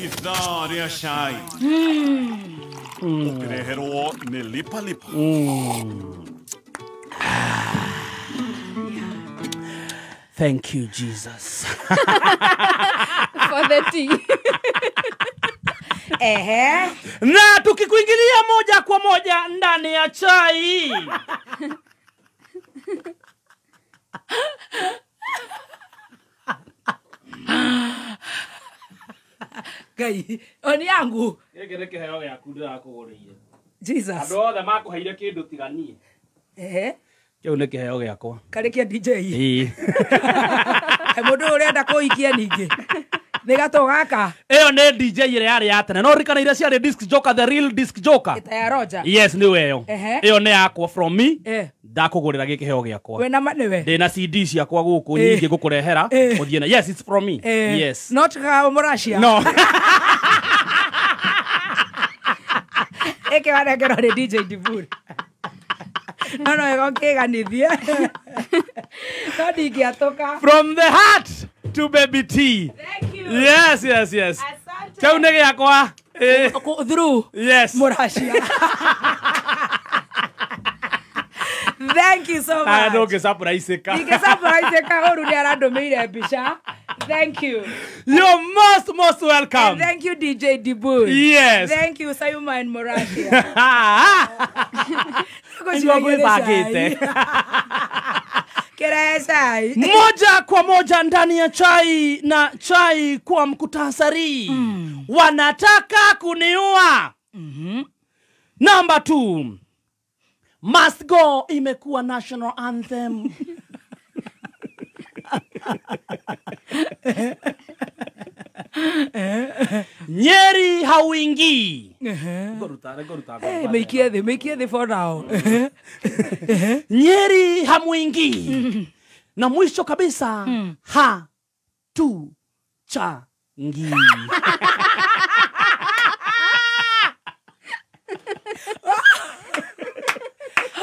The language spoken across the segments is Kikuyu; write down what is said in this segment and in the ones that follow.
Ithaa rĩa cai. Ũkĩreherwo nĩ Lipa Lipa. Thank you, Jesus. For the tea. Ehe. Na tukikuingilia moja kwa moja ndani ya chai. Ngai, oni yangu. Gĩkĩ nĩ kĩheo gĩaku ndĩrakũgũrĩire. Jesus. Andũ othe makũheire kĩndũ tiga niĩ. Ehe. Kĩu nĩ kĩheo gĩakwa. Karĩ kĩa DJ. Ĩĩ. Mũndũ ũyũ ũrenda kũhikia ningĩ. Nĩ gatũ gaka. Ĩyo nĩ DJ ĩrĩa yarĩ ya tene. No ririkana iria ciarĩ disc joker, the real disc joker. Ĩta ya Roger. Yes, nĩ weyo. Ehe. Ĩyo nĩ yakwa from me. Eh. Ndakũgũrĩra gĩkĩ kĩheo gĩakwa. Wĩna ma nĩwe. Ndĩna CD ciakwa gũkũ Eh. nyingĩ ngũkũrehera. Eh. Ũthiĩ na. Yes, it's from me. Eh. Yes. Not ka Mũracia. No. Ĩkĩ wanengerwo nĩ DJ Diburi. No no wega ũkĩganithie. No ndingĩatũka. From the heart to Baby T. Thank you. Yes, yes, yes. Asante. Kĩu nĩ gĩakwa. Eh. Through Yes. Mũracia. Thank you so Ah, much. ndũngĩ-surprise-ĩka. Ndingĩ-surprise-ĩka ũru nĩ arandũmĩire mbica. Thank you. You're most, most welcome. And thank you, DJ Diburi. Yes. Thank you, Sayuma and Mũracia. Nĩguo ngwĩbangĩte. Kĩrehe cai. Moja kwa moja ndani ya chai na chai kwa mkutasari. Wanataka kuniua. Number 2. Must go imekuwa national anthem. Nyeri hauingii. Ngoruta. Mĩikie thĩ for now. Nyeri hamuingii. Na mwisho kabisa ha tu cha ngi.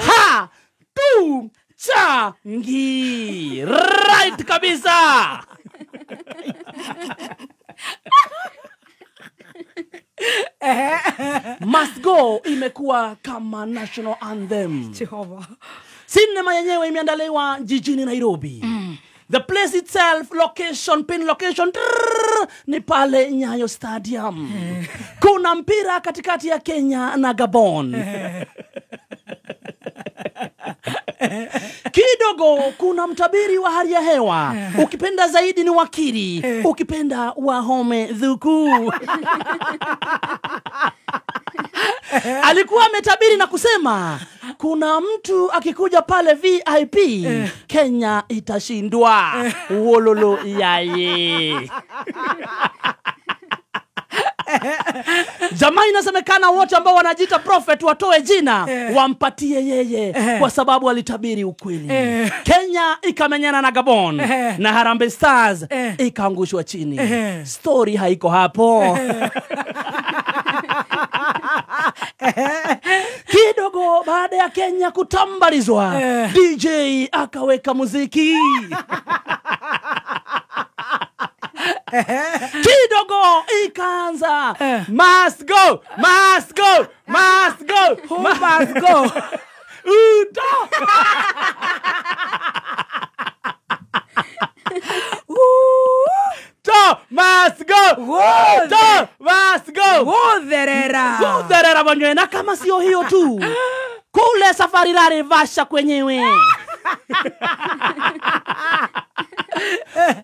Ha tu cha ngi. Right kabisa. Must go imekuwa kama national anthem. Jehova. Sinema yenyewe imeandaliwa jijini Nairobi. The place itself, location, pin location, trrr, ni pale Nyayo Stadium. Kuna mpira katikati ya Kenya na Gabon. Kidogo kuna mtabiri wa hali ya hewa. Ukipenda zaidi ni wakili, ukipenda Wahome Dhuku. Alikuwa ametabiri na kusema kuna mtu akikuja pale VIP Kenya itashindwa. Wololo yaye. Jamaa inasemekana wote ambao wanajiita prophet watoe jina wampatie yeye kwa sababu alitabiri ukweli. Kenya ikamenyana na Gabon na Harambee Stars ikaangushwa chini. Story haiko hapo. Kidogo baada ya Kenya kutambarizwa, DJ akaweka muziki. Kidogo ikaanza must go, must go, must go, Who must go? Uta. To must go. To must go. Gutherera. Gutherera mwenyewe. Na kama sio hiyo tu, kule safari rari vasha kwenyewe.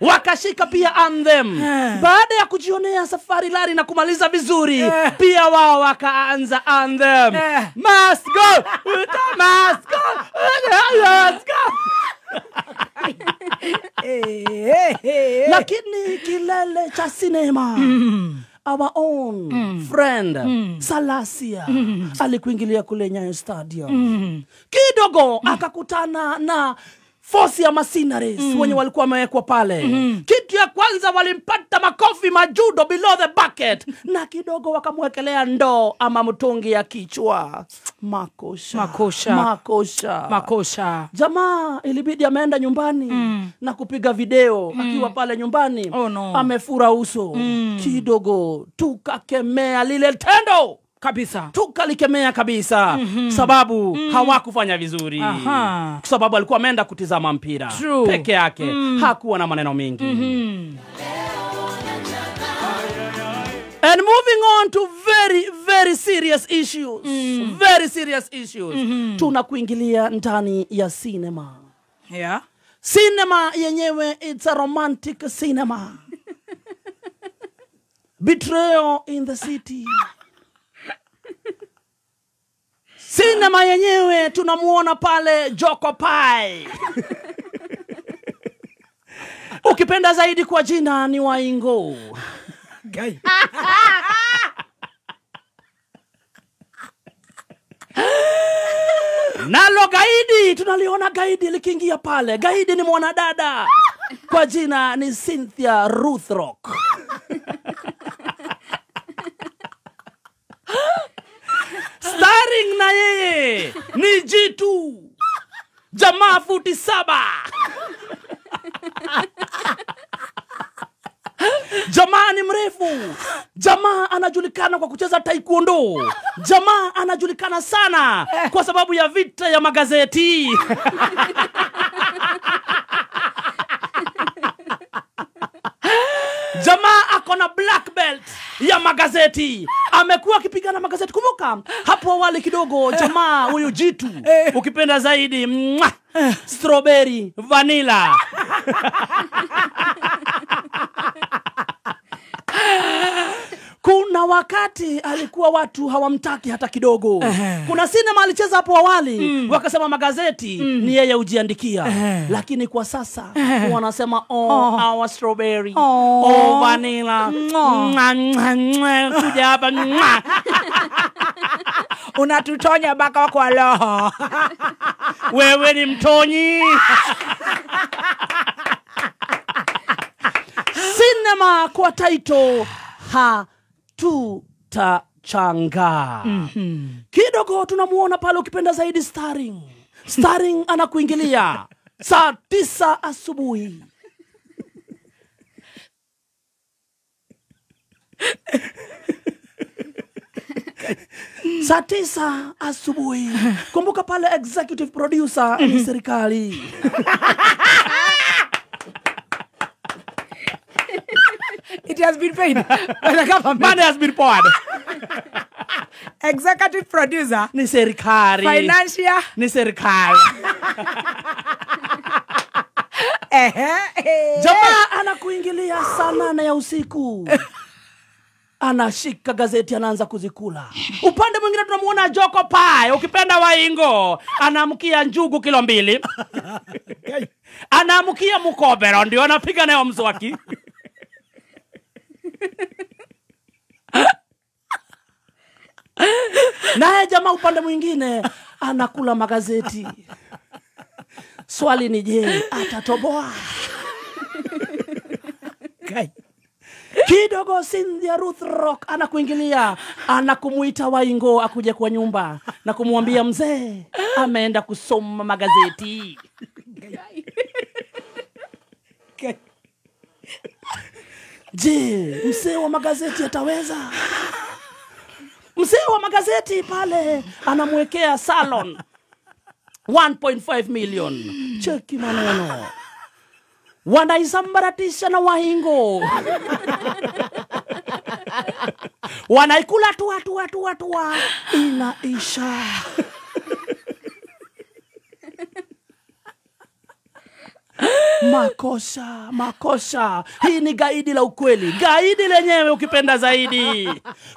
Wakashika pia anthem. Baada ya kujionea safari lari na kumaliza vizuri, pia wao wakaanza anthem. Must go, must go, must go. Lakini kilele cha sinema, our own friend Salasia alikuingilia kule Nyayo Stadium. Kidogo akakutana na Force ya mercenaries wenye walikuwa wamewekwa pale. Kitu ya kwanza walimpata makofi majudo below the bucket, na kidogo wakamwekelea ndoo ama mtungi ya kichwa. Makosha. Makosha. Makosha. Makosha. Jamaa ilibidi ameenda nyumbani na kupiga video akiwa pale nyumbani. Oh, no. Amefura uso. Kidogo tukakemea lile tendo. Kabisa. Tukalikemea kabisa. Sababu hawakufanya vizuri. Aha. Sababu alikuwa ameenda kutizama mpira. True. Peke yake. Hakuwa na maneno mengi. And moving on to very, very serious issues. Very serious issues. Tunakuingilia ndani ya cinema. Yeah. Cinema yenyewe, it's a romantic cinema. Betrayal in the city. Cinema yenyewe tunamuona pale Joko Pai. Ukipenda zaidi kwa jina ni Waingo. Guy. Nalo gaidi, tunaliona gaidi likiingia pale. Gaidi ni mwanadada. Kwa jina ni Cynthia Ruthrock. Starring na yeye ni Jitu. Jamaa futi 7. Jamaa ni mrefu. Jamaa anajulikana kwa kucheza taekwondo. Jamaa anajulikana sana kwa sababu ya vita ya magazeti. Jamaa ako na black belt ya magazeti. Amekuwa akipigana magazeti. Kumbuka hapo awali kidogo jamaa huyu Jitu, ukipenda zaidi mwah, strawberry vanilla. Kuna wakati alikuwa watu hawamtaki hata kidogo. Kuna sinema alicheza hapo awali, wakasema magazeti ni yeye hujiandikia. Lakini kwa sasa wanasema oh, our strawberry, oh vanilla. Kuja hapa. Unatutonya baka kwa roho. Wewe ni mtonyi. Sinema kwa title Hatutachanga. Kidogo tunamuona pale ukipenda zaidi starring. Starring anakuingilia saa 9 asubuhi. Saa 9 asubuhi. Kumbuka pale executive producer ni serikali. It has been paid by the government. Money has been poured. Executive producer ni serikali. Financier ni serikali. Jamaa anakuingilia saa 8 ya usiku. Anashika gazeti anaanza kuzikula. Upande mwingine tunamuona Joko Pai, ukipenda Waingo, anaamkia njugu kilo 2. Anaamkia mkobero ndio anapiga nayo mswaki. Naye jamaa upande mwingine anakula magazeti. Swali ni je, atatoboa? Kidogo Cynthia Ruthrock anakuingilia, anakumuita Waingo akuje kwa nyumba na kumwambia mzee ameenda kusoma magazeti. Je, mzee wa magazeti ataweza? Mzee wa magazeti pale anamwekea salon 1.5 million. Cheki maneno. Wanaisambaratisha na Waingo. Wanaikula tua tua tua tua, inaisha. Makosa, makosa. Hii ni gaidi la ukweli. Gaidi lenyewe ukipenda zaidi.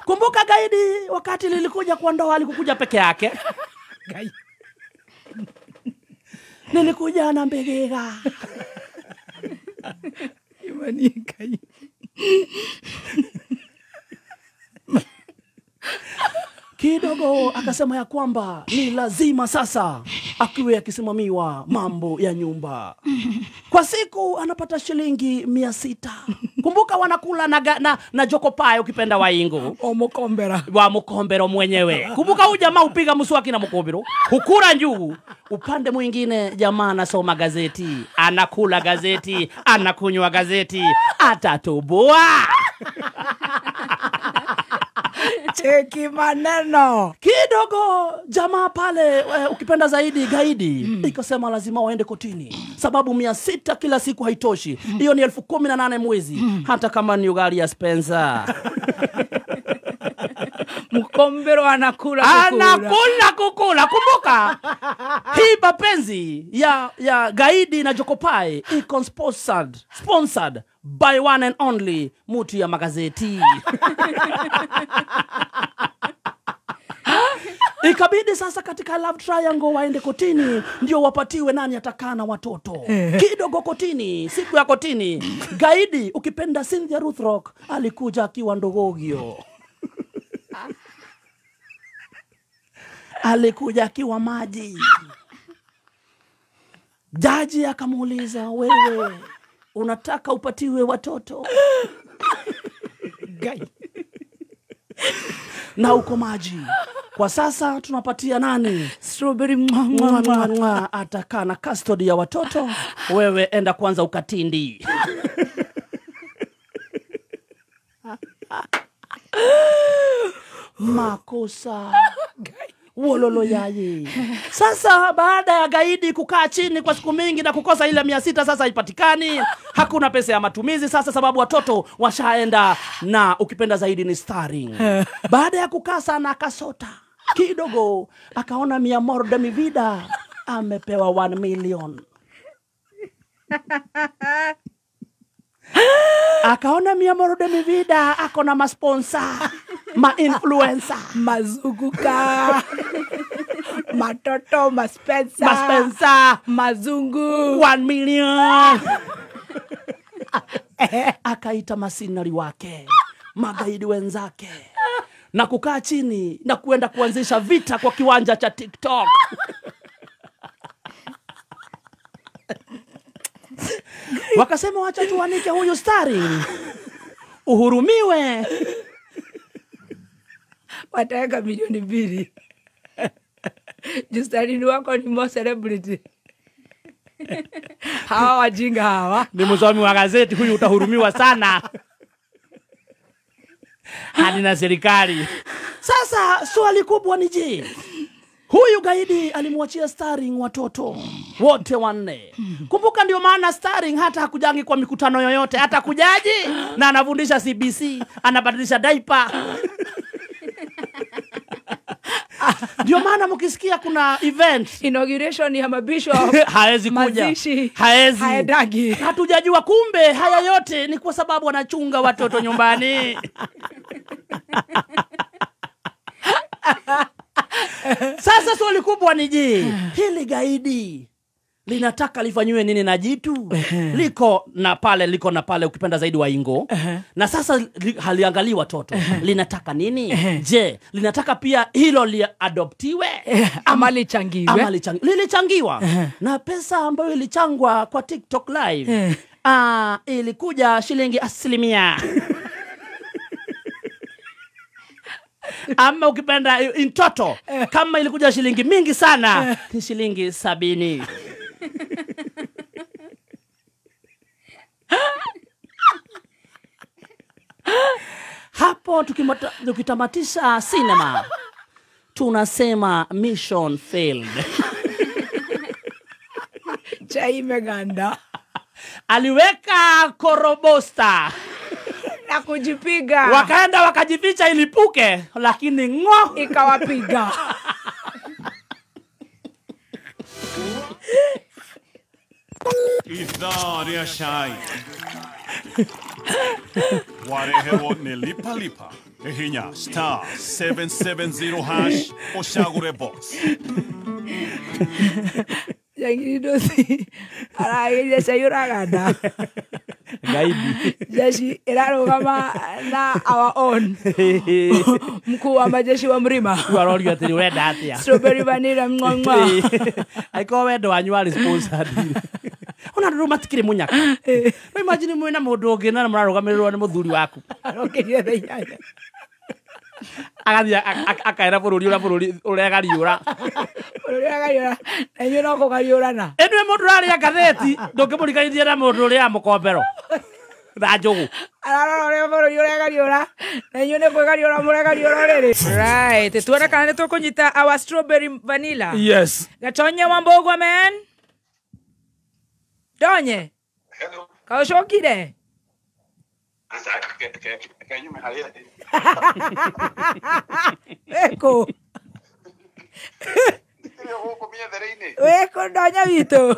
Kumbuka gaidi wakati lilikuja kwa ndoa alikuja peke yake. Nilikuja na mbegega. Kidogo akasema ya kwamba ni lazima sasa Akiwe akisimamiwa mambo ya nyumba. Kwa siku anapata shilingi 600. Kumbuka wanakula na jokopae ukipenda waingo. O mukombera. Wa mukombero mwenyewe. Kumbuka huyu jamaa upiga mswaki na mukombero. Hukura njugu. Upande mwingine jamaa anasoma gazeti, anakula gazeti, anakunywa gazeti, atatoboa. Cheki maneno. Kidogo jamaa pale ukipenda zaidi gaidi ikasema lazima waende kotini. Sababu 600 kila siku haitoshi. Hiyo ni 18,000 mwezi. Hata kama ni ugali ya Spencer. Mkombero anakula kukula. Anakula kukula. Kumbuka hii mapenzi ya gaidi na jokopai iko sponsored by one and only mutu ya magazeti. Ikabidi sasa katika love triangle waende kotini ndio wapatiwe nani atakaa na watoto. Kidogo kotini, siku ya kotini, gaidi ukipenda Cynthia Ruthrock alikuja akiwa ndogogio. Alikuja akiwa maji. Jaji akamuuliza, wewe unataka upatiwe watoto? Na uko maji. Kwa sasa tunapatia nani? Strawberry mwa mwa mwa mwa. Atakaa na custody ya watoto. Wewe enda kwanza ukatindi. Makosa. Wololo yayi. Sasa baada ya gaidi kukaa chini kwa siku mingi na kukosa ile 600 sasa haipatikani. Hakuna pesa ya matumizi sasa sababu watoto washaenda na ukipenda zaidi ni starring. Baada ya kukaa sana akasota. Kidogo akaona mi amor de mi vida amepewa 1 million. Akaona mi amor de mi vida ako na masponsor, ma influencer, mazuguka, matoto, maspensa, maspensa, mazungu, 1 million. Akaita masinari wake, magaidi wenzake, na kukaa chini na kuenda kuanzisha vita kwa kiwanja cha TikTok. Wakasema wacha tuanike huyu stari uhurumiwe. Wataweka 2 milioni. Justari wako ni more celebrity. Hawa wajinga hawa. Ni msomi wa gazeti huyu, utahurumiwa sana. Hadi na serikali. Sasa swali kubwa ni je, huyu gaidi alimwachia Starring watoto wote 4. Kumbuka ndio maana Starring hata hakujangi kwa mikutano yoyote, hata kujaji na anafundisha CBC, anabadilisha diaper. Ndio maana mkisikia kuna event inauguration ya mabishop haezi kuja. Haezi. Haedagi. Hatujajua kumbe haya yote ni kwa sababu anachunga watoto nyumbani. Sasa swali kubwa ni je, hili gaidi linataka lifanyiwe nini na jitu? Liko na pale, liko na pale ukipenda zaidi waingo. Na sasa haliangalii watoto. Linataka nini? Je, linataka pia hilo liadoptiwe ama lichangiwe? Ama lilichangiwa. Na pesa ambayo ilichangwa kwa TikTok live ilikuja shilingi 100. Ama ukipenda in total, kama ilikuja shilingi mingi sana, ni shilingi 70. Hapo tukitamatisha cinema, tunasema mission failed. Chai imeganda. Aliweka korobosta na kujipiga. Wakaenda wakajificha ilipuke, lakini ngo ikawapiga. Idhaa ya Shai. Warehewo ni lipa lipa. Ehinya star 770 hash oshagure box. Yangidosi. Ara ile sayura gada. Gaidi. Jeshi ĩrarũgama na our own mkuu wa majeshi wa mrima. Arorio atĩrĩ ũrenda atĩa? Strawberry vanilla mwa mwa. Angĩkorwo wendo wanyu warĩ sponsored. Ona andũ matikĩrĩ mũnyaka. No imagine mwĩna mũndũ ũngĩ na mũrarũgamĩrĩrwo nĩ mũthuri waku. Arokĩrire thaa 8. Agathiĩ akaera bũrũri ũrĩa bũrũri ũregariũra. Bũrũri ũregariũra. Na inyuĩ no kũgariũrana. Ĩnĩ mũndũ ũrarĩa ngathĩti ndũngĩmũriganithia na mũndũ ũrĩa mũkombero. Na njũgũ. Ararora ũrĩa bũrũri ũregariũra. Na inyuĩ nĩ kwĩgariũra mũregariũra rĩrĩ. Right, tuone kana nĩ tũkũnyita our strawberry vanilla. Yes. Gatonye wa Mbogwa man. Donye. Hello. Kaucokire? Wĩkũ? Wĩkũ Ndonya witũ?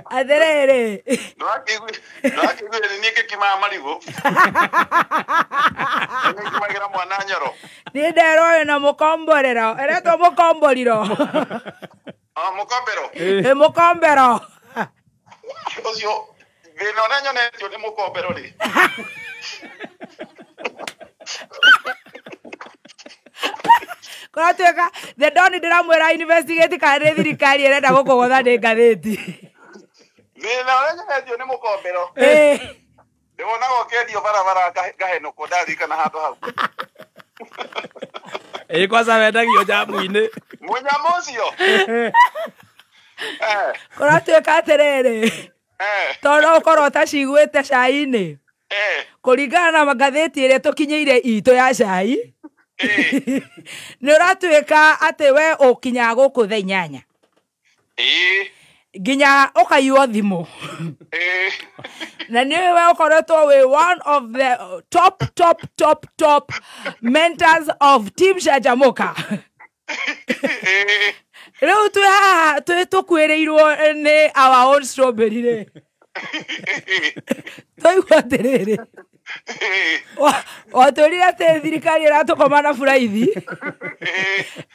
Atĩrĩrĩ. Niĩ nderwo ũyũ na mũkomborero. Ĩretwo mũkomboriro. Mũkombero. Ĩ mũkombero. Ũcio thĩna ũrĩa nyonetio nĩ mũkombero rĩ. Kũratuĩka the Don ndĩramwĩra investigate kana nĩ thirikari ĩrenda gũkũgũtha nĩ ngathĩti. Thĩna ũrĩa nyonetio nĩ mũkombero. Ndĩwonaga ũkĩendio barabara ngahenũkwo ndaririkana handũ hau. Ĩ kwanza wendagio njamu-inĩ. Mũnyamũ ũcio. Kũratuĩka atĩrĩrĩ. Tondũ no ũkorwo ũtaciguĩte cai-inĩ. Kũringana na ngathĩti ĩrĩa tũkinyĩire itũ ya cai. Nĩ ũratuĩka atĩ we ũkinyaga gũkũ thaa 8. Nginya ũkaiywo thimũ. Na nĩ we ũkoretwo wĩ one of the top top top top mentors of Team Canjamũka. Rĩu twĩ haha tũkuĩrĩirwo nĩ our own strawberry rĩ. Twaigua atĩrĩrĩ. Watwĩrire atĩ thirikari ĩratũkoma na buraithi.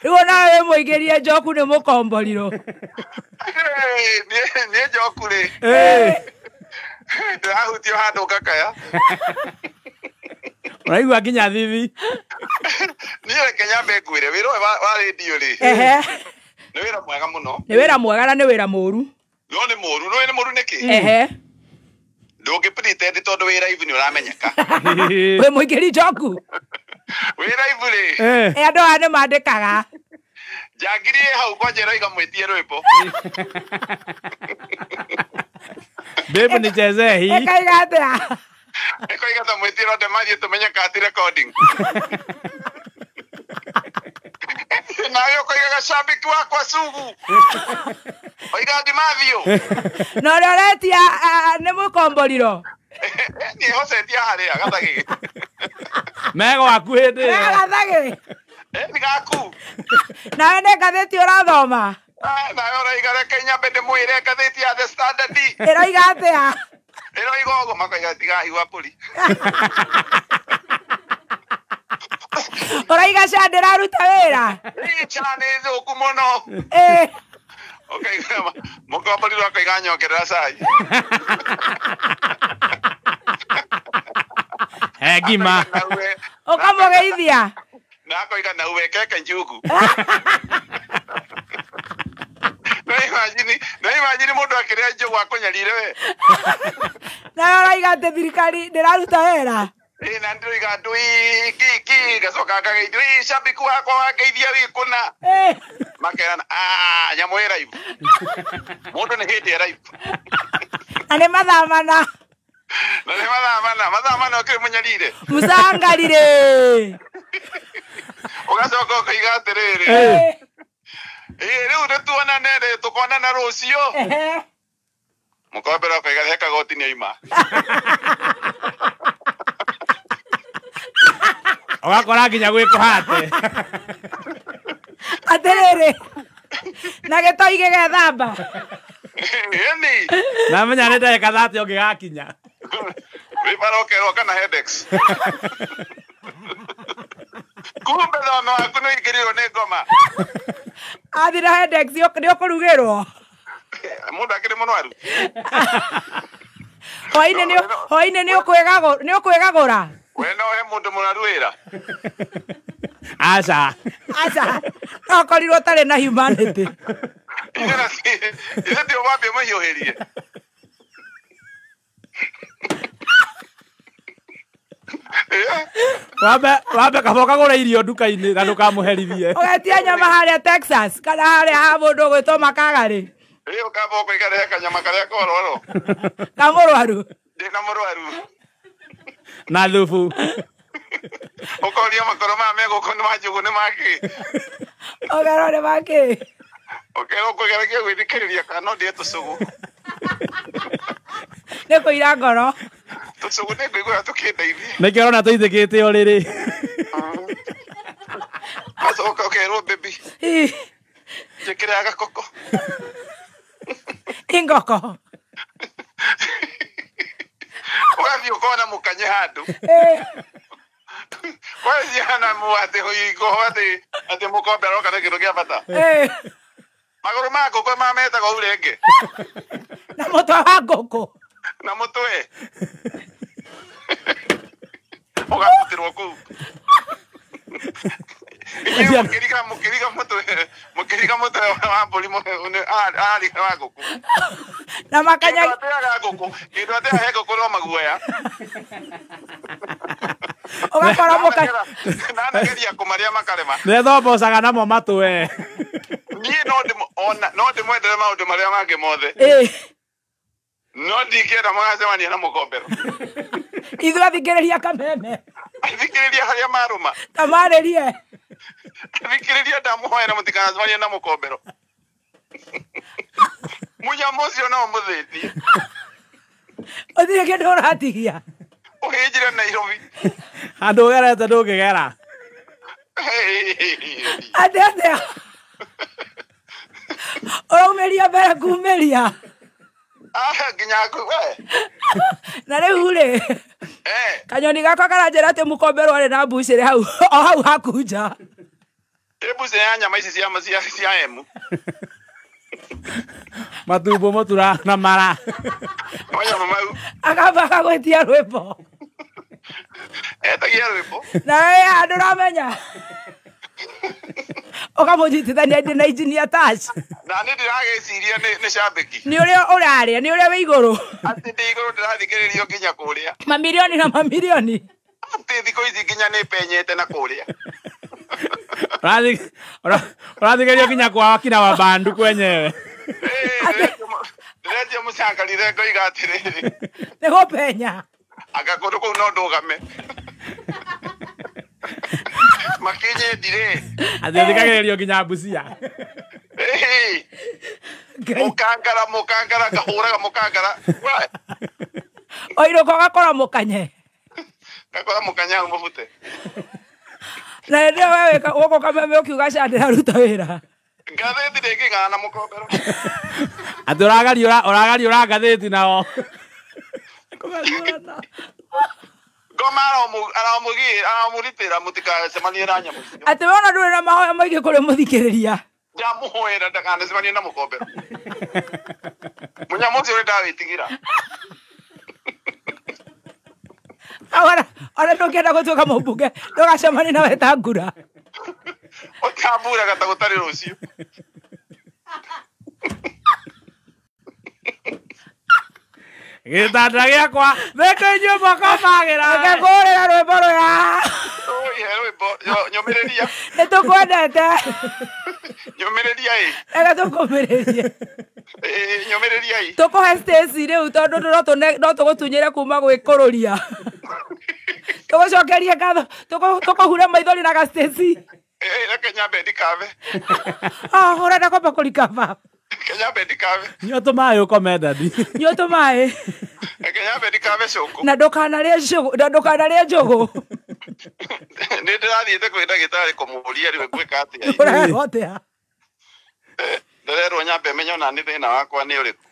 Rĩu onawe wĩ mũingĩrie njoku nĩ mũkomborirwo. Niĩ njoku rĩ. Ndĩrahutio handũ ngakaya. Ũraigua nginya thithi. Niĩ reke nyambe ngwĩre wĩra ũyũ wa rĩndiũ rĩ. Nĩ wĩra mwega mũno. Nĩ wĩra mwega na nĩ wĩra mũru. No nĩ mũru, no nĩ mũru nĩkĩ? Ndũngĩ pretend tondũ wĩ live nĩ ũramenyeka. Wĩ mũingĩri njoku. Wĩ live rĩ. Andũ aya nĩ mandĩkaga. Njangiri ĩ hau kwanja ĩroiga mwĩtie rwĩmbo. Babe nichezee hii. Ĩkaiga atĩa? Ĩkoiga ta mwĩtie rwende mathiĩ tũmenye kana ti recording. Nawe ũkoigaga shabiki wakwa sugu. Oiga ndimathiũ. Na ũrĩa ũretia nĩ mũkomboriro. Nĩ hocetie harĩa gathagĩ. Mego waku hĩndĩ ĩyo. Gathagĩ. Nĩ gaku. Nawe nĩ ngathĩti ũrathoma. Nawe ũraiga reke nyambe ndĩmwĩre ngathĩti ya The Standard. Ĩroiga atĩa? Ĩroiga ũguo makoiga tigaigua mbũri. Ũraiga SHA ndĩraruta wĩra. SHA nĩ thũku mũno. Ũkaiga mũkomboriro akoiga nyongerera cai. Ngima. Ũkamũgeithia. Na akoiga na uwekeke njugu. No imagine mũndũ akĩrĩa njugu akũnyarire we. Nawe ũraiga atĩ thirikari ndĩraruta wĩra. Na ndĩroiga ndui kiki ngacoka ngageithio ĩ shabiki wakwa wangeithia wĩ kũna. Makerana nyamũ ĩ live. Mũndũ nĩ hĩndĩ ĩ live. Na nĩ mathaa mana. Na nĩ mathaa mana, mathaa mana ũkĩrĩ mũnyarire. Mũcangarire. Ũgacoka ũkoiga atĩrĩrĩ. Rĩu nĩ tuonane rĩ, tũkonana rũciũ. Mũkombero akoiga he kagoti nĩ aima. Ũgakora nginya gwĩ kũhate. Atĩrĩrĩ. Na gĩtoi gĩgethamba. Ĩni. Na menya nĩ ndagĩka 30 ũngĩgakinya. Wĩ bara ũkerwo kana headaches. Kumbe thome waku nĩ ũingĩrĩirwo nĩ ngoma. Athira headaches nĩ ũkũrugĩrwo. Mũndũ akĩrĩ mũrwaru. Hwainĩ nĩ ũkwĩgagũra. We no he mũndũ mũrwaru wĩra. Aca. Aca. No korirwo ũtarĩ na humanity. Ithe ti ũmwambie mũhiũhĩrie. Wambe kaba ũkagũra irio nduka-inĩ na ndũkamũherithie. Ũgetia nyama harĩa Texas kana harĩa ha mũndũ ũgwĩtwo Makagarĩ. Ĩ ũkamba ũkoiga rehe kanyama karĩa kororo. Ka mũrwaru. Ndĩna mũrwaru. Na thubu. Ũkoria makoro maya me gũkũ nĩ ma njũgũ nĩ makĩ. Ũkerwo nĩ makĩ. Ũkerwo ũkũgeragia gwĩthikĩrĩria kana no ndĩe tũcũgũ. Nĩ kũira ngoro. Tũcũgũ nĩ ngũigua tũkĩndeithia. Nĩkĩo ũrona tũithĩkĩte ũrĩrĩ. Ũgacoka ũkerwo baby. Njĩkĩre gakoko. Ingoko. Ũgathiĩ ũkona mũkanye handũ. Kwaciana mu atĩ ũingo atĩ mũkombe aroka nĩ kĩndũ kĩa bata. Magũrũ ma ngũkũ mametagwo urenge. Na mũtwe wa ngũkũ. Na mũtwe. Ũgatutĩrwo kũu. Inyuĩ mũkĩriga mũtwe wa mbũri arariga wa ngũkũ. Na makanya kĩndũ ateaga ngũkũ, kĩndũ ateaga he ngũkũ no maguoya. Ũgakora mũkanye. Nanageria kũmarĩa makarema. Nĩethombocaga namo matwe. Niĩ no ndĩmwendere maũndũ marĩa mangĩ mothe. No ndingĩenda mũgacemania na mũkombero. Ithuĩ athikĩrĩria kameme. Athikĩrĩria harĩa marũma. Tamarĩrie. Athikĩrĩria ndamũhoera mũtikanacemanie na mũkombero. Mũnyamũ ũcio no ũmũthĩnie. Ũtirĩ kĩndũ ũratigia. Ũhĩnjire Nairobi. Handũ ũgerete ndũngĩgera. Atĩ atĩa? Ũraumĩria mbere kumĩria. Nginya we. Na rĩu rĩ. Kanyoni gakwa karanjĩra atĩ mũkombero arĩ na mbucĩrĩ hau o hau haku nja. Ĩ mbucĩrĩ ya nyama ici cia emu. Matumbo mũtura na mara. Manyama mau. Akamba akagwĩtia rwĩmbo. Etagia rwĩmbo. Na we handũ ũramenya. Ũkamũnyitithania ndĩ na engineer Tash. Na nĩ ndĩragĩciria nĩ cambĩki. Nĩ ũrĩa ũrarĩa, nĩ ũrĩa wĩ igũrũ. Atĩ ndĩ igũrũ ndĩrathikĩrĩrio nginya kũrĩa. Mamirioni na mamirioni. Atĩ thikũ ici nginya nĩ penyete na kũrĩa. Ũrathikĩrĩrio nginya kwa wakina wa bandu kwenyewe. Ndĩretia mũcangarire ngoiga atĩrĩrĩ. Nĩ gũpenya. Anga kũndũ kũu no ndũgame. Makinyendire. Atĩ ũthikagĩrĩrio nginya Busia. Mũkangara mũkangara ngahũraga mũkangara. Oirũka ũgakora mũkanye. Ngakora mũkanye hau mũbute. Na hĩndĩ ĩyo we gũkũ kameme ũkiuga ca ndĩraruta wĩra. Ngathĩti ndĩngĩng'ana na mũkombero. Atĩ ũragariũra ngathĩti nao. Kũgariũrana. Ngoma aramũgitĩra mũtikacemanie na nyamũ icio. Atĩ we ona ndũrĩ na mahoya maingĩ kũrĩ mũthikĩrĩria. Ndamũhoera ndakanacemanie na mũkombero. Mũnyamũ ũcio nĩndawĩtigĩra. Ona ndũngĩenda gũtuĩka mũmbunge ndũgacemanie na Wetangula. Ũtamburaga ta gũtarĩ rũciũ. Gĩtanda gĩakwa thĩkũ inyuĩ mũkomagĩra. Reke ngũrĩre rwĩmbo rũya. Ũihe rwĩmbo nyũmĩrĩria. Nĩ tũkwendete. Nyũmĩrĩria ĩ. Reke tũkũmĩrĩrie. Nyũmĩrĩria ĩ. Tũkũhe Stacy rĩu tondũ no tũgũtunyĩre kuma gwĩkũrũria. Tũgũcokerie ngatho tũkũhure maithori na ga Stacy. Reke nyambe ndikave. Ũrenda kwamba kũrikaba. Kenya nyambe ndikave. Nyua tũmaĩ ũkome dadi. Nyua tũmaĩ. Reke nyambe ndikave cũkũ. Na ndũkanarĩe njũgũ, na ndũkanarĩe njũgũ. Nĩ ndĩrathiĩte kwĩ ndagĩtarĩ kũmũũria rĩu ngwĩka atĩa. Ũrerwo atĩa? Ndĩrerwo nyambe menye ona nĩ thĩna wakwa nĩ ũrĩkũ.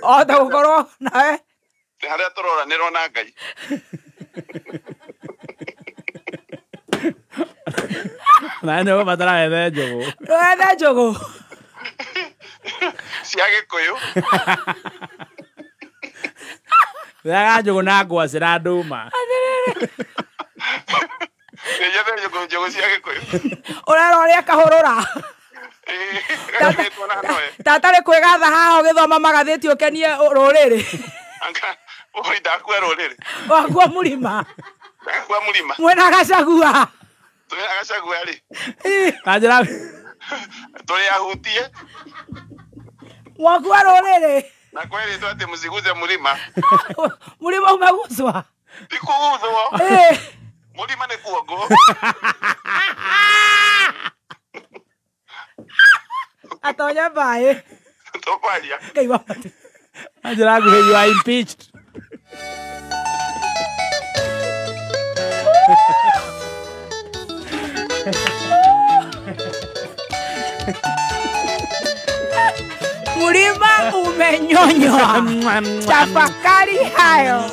O ta gũkorwo nawe. Nĩ harĩa tũroranĩrwo na Ngai. Na nĩ ũbatara wethe njũgũ. Wethe njũgũ. Cia Gĩkũyũ. Wethaga njũgũ na ngwacĩ na ndũma. Nĩnjethe njũgũ cia Gĩkũyũ. Ũrera ũrĩa kahũrũra. Tata rĩ kwĩgatha haha ũgĩthoma magathĩti ũkenie rũrĩrĩ. Oi ndakua rũrĩrĩ. Wakua mũrima. Ndakua mũrima. Mwena Gachagua. Twĩna Gachagua rĩ. Na njĩra tũrĩ ahutie. Wakua rũrĩrĩ. Na kwerĩtwo atĩ mũciguze mũrima. Mũrima umeguswa. Ti kũguthwo. Mũrima nĩ kuongo. Atonya mbaĩ. Tũkwaria. Ngai wa matu. Na njĩra nguhĩ you are impeached. Mlima umenyonywa. Tafakari hayo.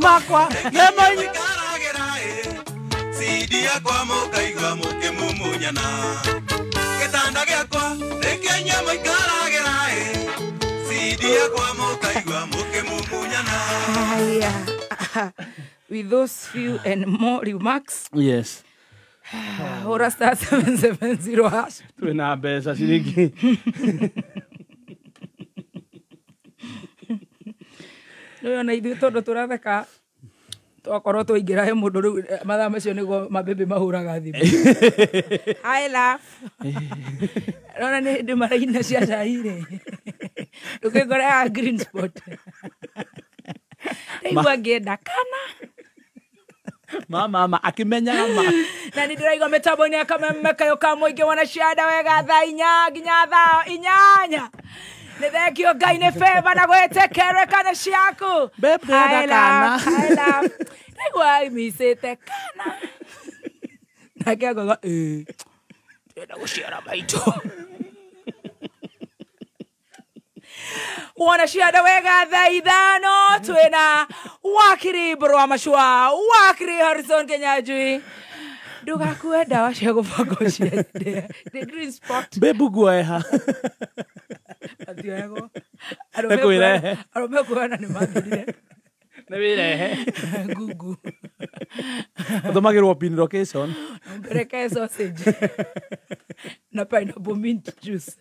Makwa With those few and more remarks. Yes. Hora star 770 hash. Twina mbeca ciringi. No na ithuĩ tondũ tũratheka twakorwo twaingĩra he mũndũ rĩu mathaa macio nĩguo mabebe mahũraga thimũ. Hi love. Rona nĩ hĩndĩ maraina cia cai rĩ. Ndũkĩngore ya green spot. Ndaigua ngĩenda kana. Mama akimenyaga ma. Na nĩ ndĩraigua mĩtambo-inĩ ya Kameme kayũ ka mũingĩ wanacianda wega thaa 4 nginya thaa 8. Nĩ thengio Ngai nĩ favor na gwĩtĩkĩrĩka nĩ ciaku. Babe ndĩrenda kana. Ndaigua micĩte kana. Nake akauga ĩĩ ndĩrenda gũciara maitũ. Wanacianda wega thaa 5 twĩna wakiri Mbũrũ wa Macua, wakiri Harrison Kinyanjui. Ndũgakue ndawa cia gũbanga ũciari the green spot. Babe guoeha. Atioyagwo. Nĩkwĩrehe. Arũme kuona nĩ mathirire. Nĩ wĩrehe. Gugu. Ũtũmagĩrwo pin location. Mpereke sausage. Na pineapple mint juice.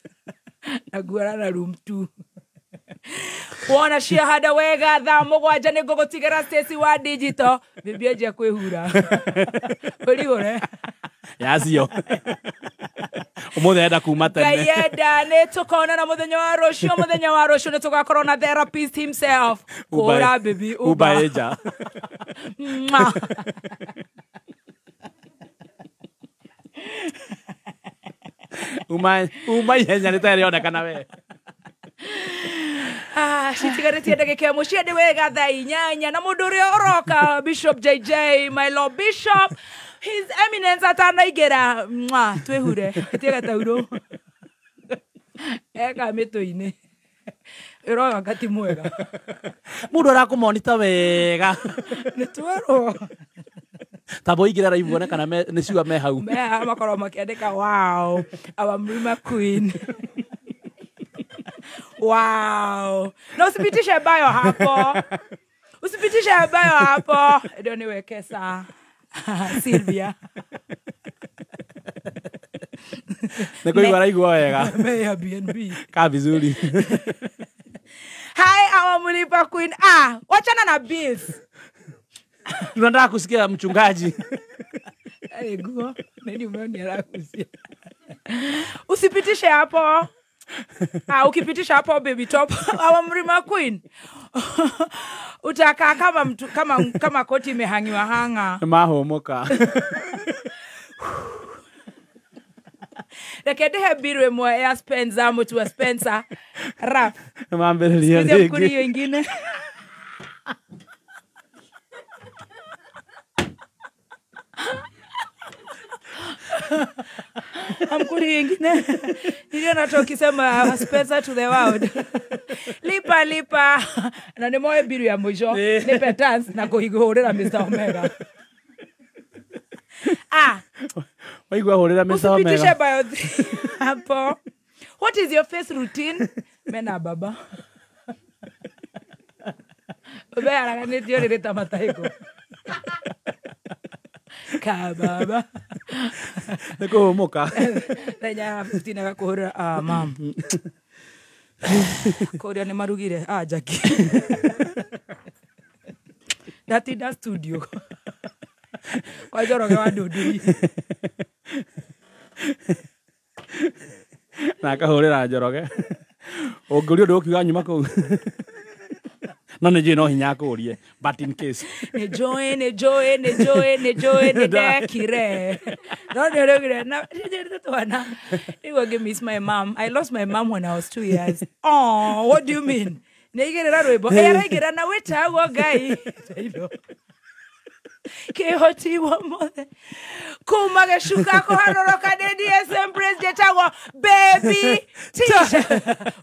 Na guarana room 2. Wona ciahanda wega thaa 7 nĩ ngũgũtigĩra Stacy wa digital. Bibi anjia kwĩhura. Ũrihũre. Yacio. Ũmũthĩ enda kuma tene. Ngai enda nĩ tũkonana mũthenya wa rũciũ. Mũthenya wa rũciũ nĩ tũgakorwo na therapist himself. Kũra bibi Uba eja. Uma ihenya nĩ ta ĩrĩonekana we. Citigarĩtie ndagĩka ĩmwe ciende wega thaa 8 na mũndũ ũrĩa ũroka Bishop JJ, my lord Bishop, His Eminence atanaingĩra twĩhure ĩtie gataurũ eka mĩtũ-inĩ ĩroga ngati mwega mũndũ arakũmonita wega nĩ twerwo tabo ingĩra live wone kana nĩ ciuga me hau me makorwo makĩandĩka wow our Mrima queen. Wow. Na usipitishe bayo hapo. Usipitishe bayo hapo. Ndio niweke saa. Sylvia. Nĩkũigua araigua wega. Airbnb. Kaa vizuri. Hi, our Mlipa Queen. Ah, wachana na bills. Tunataka kusikia mchungaji. Ego, nani umeona arakusia. Usipitishe hapo. Ah, ukipitisha hapo baby top. Our Mlima Queen. Utakaa kama mtu kama koti imehangiwa hanga. Mahomoka. Reke ndehe biru ĩmwe ya Spencer mũtu wa Spencer rap. Mambĩrĩria rĩngĩ. Kũrĩ iyo ingine. Amkuri ingine. Niliona tu ukisema Spencer to the world. Lipa lipa. Na nĩ moe biru ya mũico. Nĩ petance na kũhingũrĩra Mr. Omega. Ah. Waigua hũrĩra Mr. Omega. Usipitishe bio hapo. What is your face routine? Mena baba. Baba araganĩtio rĩrĩ ta mataiko. Ka baba. Nĩ kũhũmũka. Thenya 15 agakũhũrĩra, ah mam. Kũrĩa nĩ marugire, ah Jackie. Ndatinda studio. Kwa Njoroge wa Ndunduri. Na akahũrĩra Njoroge. Ũngĩũrio ũndũ ũkiuga nyuma kũu. No nĩ njũĩ no hinya akũrie, but in case. Nĩ njũĩ, nĩ njũĩ, nĩ njũĩ, nĩ njũĩ, nĩ ndekire. No nĩ ũraugire, na nĩ twana. Rĩu ngĩ miss my mom. I lost my mom when I was 2 years. Oh, what do you mean? Nĩ aigĩrĩra rwĩmbo. Ĩ araigĩrĩra na wĩtagwo Ngai. Kĩhoti wa mothe. Kuma gĩcuka kũharũrũka nĩ DSM Praise njĩtagwo Baby Teacher.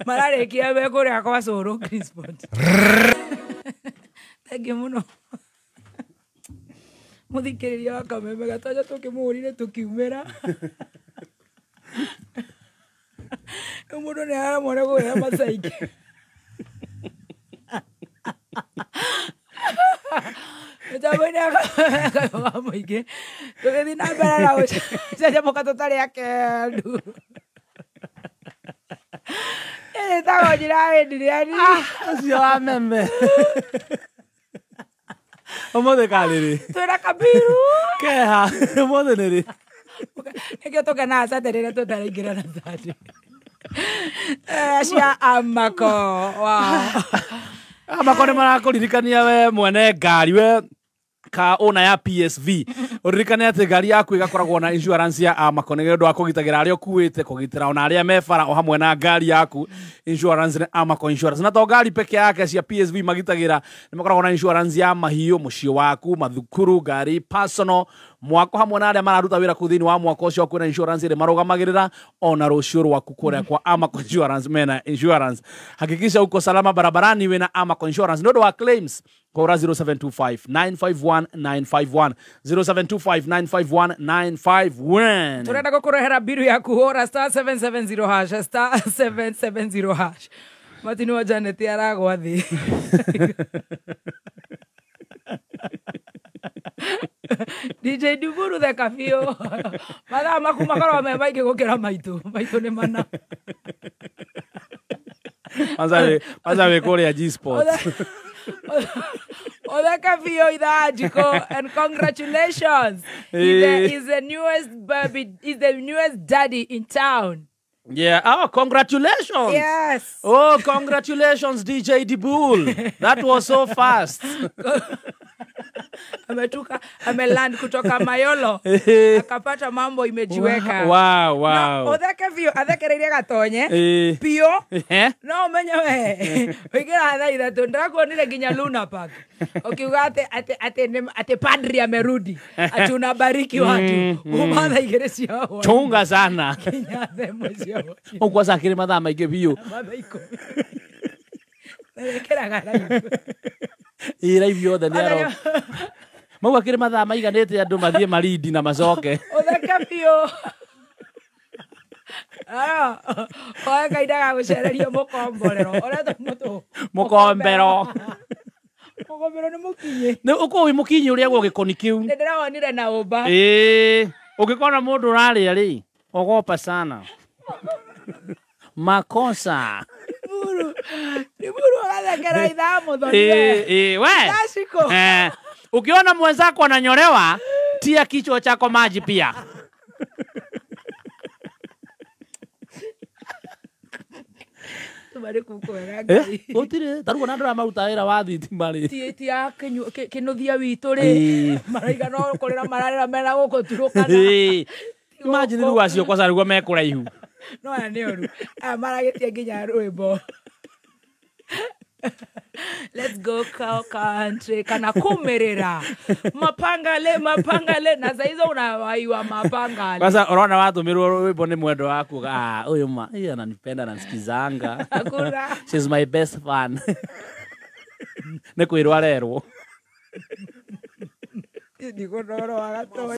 Mararĩkia me kũrĩa kwa Cũrũ Crispot. Thengiũ mũno. Mũthikĩrĩria wa Kameme Gatonya tũkĩmũhũrire tũkiumĩra. Rĩu mũndũ nĩ aremwo nĩ kũgĩra macaingĩ. Mĩtambo-inĩ ya mũingĩ tũgĩthiĩ na mbere na gũcanjamũka tũtarĩ akendu. Ĩtagwo njĩra ya Adrian. Ũcio wa meme. Ũmũthĩ karĩrĩ? Twĩna Kabiru. Keha, ũmũthĩ nĩ rĩ? Nĩkĩo tũkenaga Saturday rĩrĩa tũtaraingĩra na Sunday. Cia Amako. Wow. Amako nĩ marakũririkania we mwene ngari we ka ona ya PSV uririkane atĩ ngari yaku ĩgakoragwo na insurance ya Amako nĩ ũndũ wa kũgitagĩra arĩa ũkuĩte kũgitĩra ona arĩa me bara o hamwe na ngari yaku. Insurance nĩ Amako Insurance, na to ngari peke yake cia PSV magitagĩra, nĩ makoragwo na insurance ya mahiũ, mũciĩ waku, mathukuru, ngari personal, mwako hamwe na arĩa mararuta wĩra kũu thĩinĩ wa mwako ũcio kwĩna insurance ĩrĩa marũgamagĩrĩra ona rũciũ rwaku kũrĩa kwa Amako Insurance mena insurance. Hakikisha uko salama barabarani wĩna Amako Insurance. Nĩ ũndũ wa claims kũra 0725 951 951 0725 951 951. Turenda gũkũrehera biru ya kũhũra star 770 hash star 770 hash. Martin wa Janet aragwa thĩ. DJ Duburu theka biũ. Mathaa maku makoragwo me maingĩ gũkĩra maitũ. Maitũ nĩ mana. Kwanza wĩ kũrĩa G Sports. Otheka biũ ithaa Njiko, and congratulations. He's the newest baby, he's the newest daddy in town. Yeah. Oh, congratulations. Yes. Oh, congratulations, DJ Dibul. That was so fast. Ametuka, ameland kutoka Mayolo. Akapata mambo imejiweka. Wow, wow. Otheke biũ, athekereirie Gatonye. Biũ. No umenye we. Wĩingĩra thaa ithatũ, ndĩrakuonire nginya Luna Park. Ũkiuga atĩ padri amerudi. Ati unabariki watu. Kuma thaa igĩrĩ cia hwaĩ. Chunga sana. Nginya thaa ĩmwe cia hwaĩ. Ũguo cakĩrĩ mathaa maingĩ biũ. Mathaa 10. Wĩkĩraga live. Ĩ live yothe nĩ aro. Mau akĩrĩ mathaa maiganĩte andũ mathiĩ marindi na macoke. Ũtheke biũ. Oe kaindaga gũcererio mũkomborero. Ũretwo mũtũ. Mũkombero. Mũkombero. Ngũmĩrwo nĩ mũkinyĩ. Nĩ ũkorwo wĩ mũkinyi ũrĩa gwo gĩkoni kĩu. Nĩ ndĩrawonire na ũmba. Ĩĩ, ũngĩkona mũndũ ũrarĩa rĩ, ogopa sana. Makosa. Limuru. Limuru agathekera ithaa mũthoni. Ĩĩ, ĩĩ, we. Taciko. Eh, ukiona mwenzako ananyolewa, tia kichwa chako maji pia. Tũmarĩ kukwega Ngai. Gũtirĩ, tarĩu ona andũ arĩa maruta wĩra wa thitima rĩ. Ti ti ya kĩnũthia witũ rĩ. Ĩĩ. Maraiga no kũrĩra mararĩra mena gũkũ Turukana. Ĩĩ. Imagine rĩu acio kwaca rĩguo me kũraihu. No aya nĩ ũru. Aya maragĩtie nginya rwĩmbo. Let's go cow country kana kumirira mapangale mapangale na saa hizo unawaiwa mapangale. Kwanza urona watũmĩrwo rwĩmbo nĩ mwendwa waku, ah, ũyũ ma, ĩĩ ananipenda ananisikizanga. Hakuna. She's my best fan. Nĩ kwĩrwo arerwo. Ndikũnoro wa gatonya.